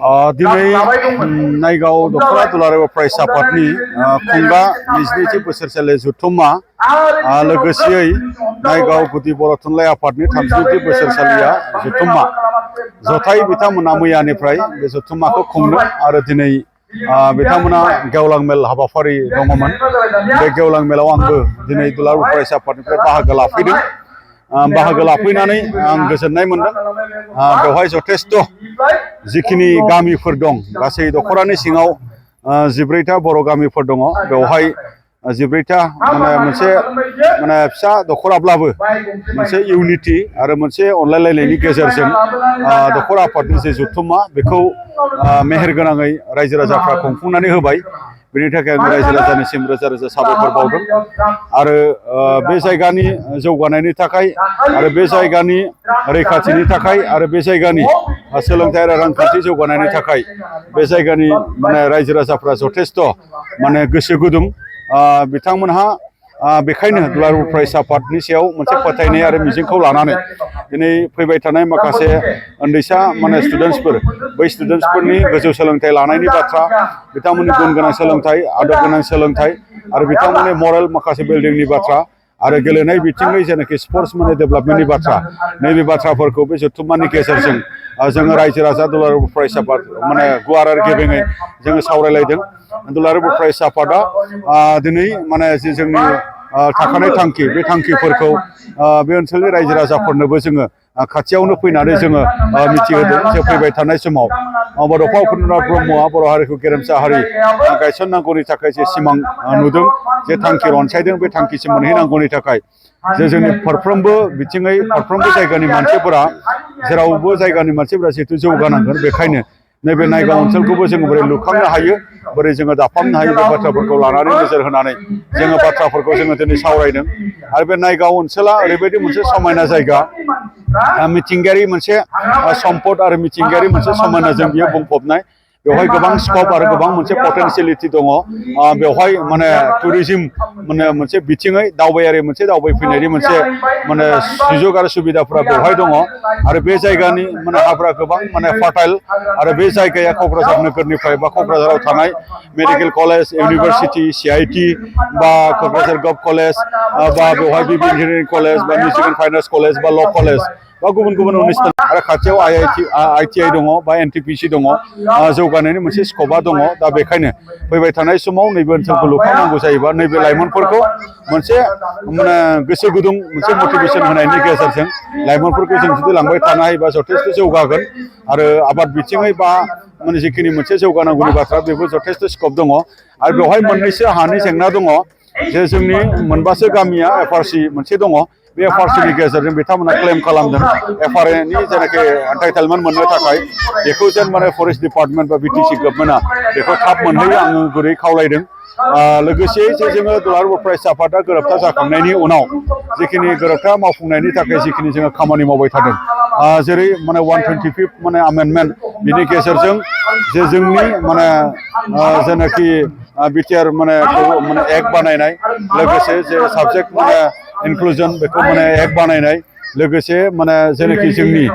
दिनै नायगाव दखरा दुलाराय फरायसा आफादनि खुंगा 22थि बोसोरसालि जथुम्मा लोगोसेयै नायगाव गुदि बर' थुनलाइ आफादनि 30थि बोसोरसालिया जथुम्मा जथाय बिथांमोना मैयानिफ्राय बे जथुम्माखौ खुंनो आरो दिनै बिथांमोना गेवलां मेल हाबाफारि दङमोन। बे गेवलां मेलाव आंबो दिनै दुलाराय फरायसा आफादनिफ्राय बाहागो लाफैदों। बाहागो लाफैनानै आं गोजोननाय मोनदों। बेवहाय जथेस्थ' जिखिनि गामिफोर दं गासै दखरानि सिङाव 14टा बर' गामिफोर दङ। बेवहाय 14टा मोनसे फिसा दखराब्लाबो मोनसे इउनिटि आरो मोनसे अनलायलायनायनि गेजेरजों दखरा आफादनि जे जथुम्मा बेखौ मेहेरगोनाङै रायजो राजाफ्रा खुंफुंनानै होबाय। बेनि थाखाय आं रायजो राजानिसिम रोजा रोजा साबायखर बावदों आरो बे जायगानि जौगानायनि थाखाय आरो बे जायगानि रैखाथिनि थाखाय आरो बे जायगानि सोलोंथाइ आरो रांखान्थि जौगानायनि थाखाय बे जायगानि रायजो राजाफ्रा जथेस्थ' गोसो गुदुं। बिथांमोनहा बेखायनो दुलाराय फरायसा आफादनि सायाव मोनसे फोथायनाय आरो मिजिंखौ लानानै दिनै फैबाय थानाय माखासे उन्दैसा स्टुडेन्टसफोर बै स्टुडेन्टसफोरनि गोजौ सोलोंथाइ लानायनि बाथ्रा, बिथांमोननि गुन गोनां सोलोंथाइ, आदब गोनां सोलोंथाइ आरो बिथांमोननि मरेल माखासे बिल्डिंनि बाथ्रा आरो गेलेनाय बिथिंनि जेनाखि स्पर्ट्स डेभेलपमेन्टनि बाथ्रा, नैबे बाथ्राफोरखौ बे जथुम्मानि गेजेरजों जोङो रायजो राजा दुलाराय फरायसा आफाद गुवार आरो गेबेङै जोङो सावरायलायदों। दुलाराय फरायसा आफादा दिनै जे जोंनि थाखानाय थांखि बे थांखिफोरखौ बे ओनसोलनि रायजो राजाफोरनोबो जोङो खाथियावनो फैनानै जोङो मिथिहोदों जे फैबाय थानाय समाव बड'फा उपेन्द्रनाथ ब्रह्मआ बर' हारिखौ गेरेमसा हारि गायसननांगौनि थाखाय जे सिमां नुदों, जे थांखि रनसायदों, बे थांखिसिम मोनहैनांगौनि थाखाय जे जोंनि फारफ्रोमबो बिथिङै फारफ्रोमबो जायगानि मानसिफोरा जेरावबो जायगानि मानसिफोरा जिहेतु जौगानांगोन, बेखायनो नैबे नायगाव ओनसोलखौबो जोङो बोरै लुखांनो हायो, बोरै जोङो दाफामनो हायो, बे बाथ्राफोरखौ लानानै नोजोर होनानै जोङो बाथ्राफोरखौ जोङो दिनै सावरायदों। आरो बे नायगाव ओनसोला ओरैबायदि मोनसे समायना जायगा, मिथिंगायारि मोनसे सम्पद आरो मिथिंगायारि मोनसे समायनाजों बियो बुंफबनाय। बेवहाय गोबां स्कप आरो गोबां मोनसे पटेनसियेलिटि दङ। बेवहाय टुरिज्म मोनसे बिथिङै दावबायारि मोनसे दावबायफैनायनि मोनसे सुजुग आरो सुबिदाफोरा बेवहाय दङ। आरो बे जायगानि हाफोरा गोबां फार्टाइल आरो बे जायगाया क'क्राझार नोगोरनिफ्राय बा क'क्राझाराव थानाय मेडिकेल कलेज, इउनिभारसिटि, CIT बा क'क्राझार गभ कलेज बा बेवहाय BB इन्जिनियारिं कलेज बा music and fine arts college बा ल' कलेज बा गुबुन गुबुन अनुस्थान आरो खाथियाव ITI दङ बा NTPC दङ। जौगानायनि मोनसे स्कपा दङ। दा बेखायनो फैबाय थानाय समाव नैबे ओनसोलखौ लुखांनांगौ जायोबा नैबे लाइमोनफोरखौ मोनसे गोसो गुदुं मोनसे मटिभेसन होनायनि गेजेरजों लाइमोनफोरखौ जों जुदि लांबाय थानो हायोबा जथेस्थ' जौगागोन। आरो आबाद बिथिङै बा जिखिनि मोनसे जौगानांगौनि बाथ्रा बेबो जथेस्थ' स्कप दङ। आरो बेवहाय मोननैसो हानि जेंना दङ, जे जोंनि मोनबासो गामिया FRC मोनसे दङ। बे FRCनि गेजेरजों बिथांमोना क्लेम खालामदों FRAनि जेनाखि एन्टाइटेलमेन्ट मोननो थाखाय बेखौ जेन फरेस्ट डिपार्टमेन्ट बा BTC गभर्नमेन्टआ बेखौ थाब मोनहैयो आङो गुरै खावलायदों। लोगोसेयै जे जोङो दुलाराय फरायसा आफादा गोरोबथा जाखांनायनि उनाव जिखिनि गोरोबथा मावफुंनायनि थाखाय जिखिनि जोङो खामानि मावबाय थादों, जेरै 125th आमेन्डमेन्ट, बिनि गेजेरजों जे जोंनि जेनाखि बिटिआर एक्ट बानायनाय, लोगोसे जे साबजेक्ट इनक्लुजन बेखौ एक्ट बानायनाय, लोगोसे जेनाखि जोंनि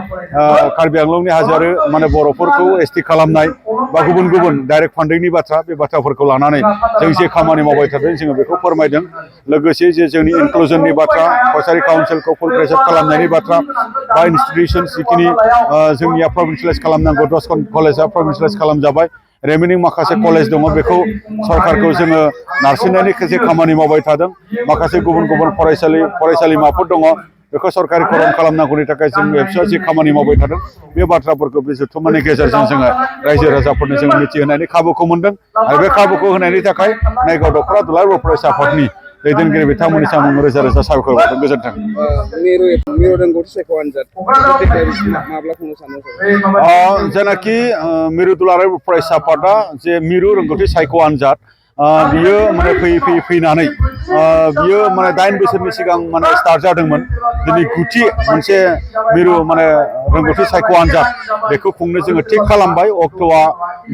कार्बि आंलंनि हाजोआरि बर'फोरखौ ST खालामनाय बा गुबुन गुबुन डाइरेक्ट फान्डिंनि बाथ्रा, बे बाथ्राफोरखौ लानानै जों जे खामानि मावबाय थादों जोङो बेखौ फोरमायदों। लोगोसे जे जोंनि इनक्लुजननि बाथ्रा, कचारि काउन्सिलखौ फुल प्रेसार खालामनायनि बाथ्रा बा इनस्टिटिउसन जिखिनि जोंनिया प्रभिन्सियेलाइज खालामनांगौ, 10 कलेजआ प्रभिन्सियेलाइज खालामजाबाय, रेमेनिं माखासे कलेज दङ बेखौ सरकारखौ जोङो नारसिननायनि जे खामानि मावबाय थादों। माखासे गुबुन गुबुन फरायसालिमाफोर दङ, बेखौ सरकारिकरन खालामनांगौनि थाखाय जों एबसुआ जि खामानि मावबाय थादों, बे बाथ्राफोरखौ बे जथुम्मानि गेजेरजों जोङो रायजो राजाफोरनो जों मिथिहोनायनि खाबुखौ मोनदों। आरो बे खाबुखौ होनायनि थाखाय नायगाव दखरा दुलाराय फरायसा आफादनि दैदेनगिरि बिथांमोननि सायाव रोजा रोजा साबायखर बावदों। गोजोन्थों। मिरु रोंगौथि सायख' आनजाद माब्ला खुंनो सानो? जेनाखि मिरु दुलाराय फरायसा आफादा जे मिरु रोंगौथि सायख' आनजाद, बियो फैयै फैनानै बियो 9 बोसोरनि सिगां स्टार्ट जादोंमोन। दिनै गुथि मोनसे मिरु रोंगौथि सायख' आनजाद बेखौ खुंनो जोङो थिग खालामबाय। अक्ट'आ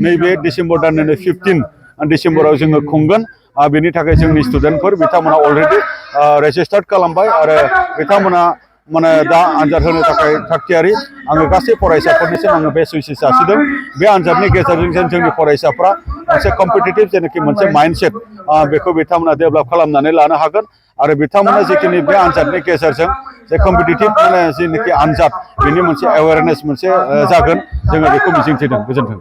नैबे डिसेम्बर दाननिनो 15 डिसेम्बराव जोङो खुंगोन। बेनि थाखाय जोंनि स्टुडेन्टफोर बिथांमोना अलरेडि रेजिस्टार्ड खालामबाय आरो बिथांमोना माने दा आनजाद होनो थाखाय थागथियारि आङो गासै फरायसाफोरनिसिम आङो बे सुइसेस जासिदों बे आनजादनि गेजेरजों जोंनि फरायसाफ्रा मोनसे कम्पिटिटिभ जेनाखि मोनसे माइन्डसेट बेखौ बिथांमोना डेभेलप खालामनानै लानो हागोन आरो बिथांमोना जिखिनि बे आनजादनि गेजेरजों जे कम्पिटिटिभ माने जेनाखि आनजाद बेनि मोनसे एवेयारनेस मोनसे जागोन जोङो बेखौ मिजिंथिदों। गोजोन्थों।